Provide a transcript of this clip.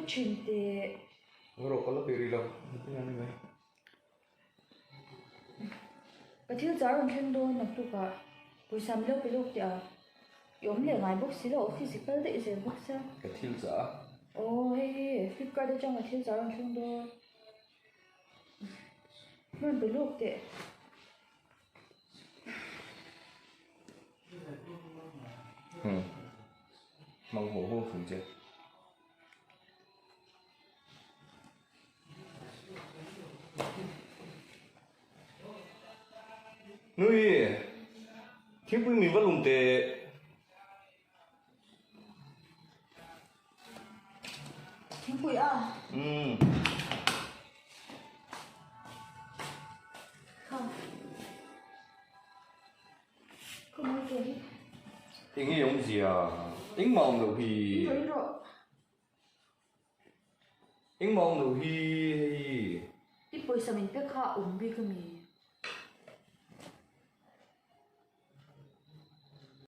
thin teh. Haw rawh ka la pe rih lo engtin a ni mai. Ka thil chah rawn thleng dawn naktukah pawisa min lo pe lawk teh a, i awm leh ngai bawk si lo office i kal daih zel bawk sia. Ka thil chah a. Aw hei hi flipkart atang ka thil chah rawn thleng dawn. Rawn pe lawk teh. Hmm. Mang haw haw thung che. Nui, thingpui min va lum teh. Thingpui a? Umm. Kha. Khaw mai ke hi. Eng nge awmzia? Engmah awm loh hi. In rawh, in rawh. Engmah awm loh hi hei. I pawisa min pek kha a awm bik a mi?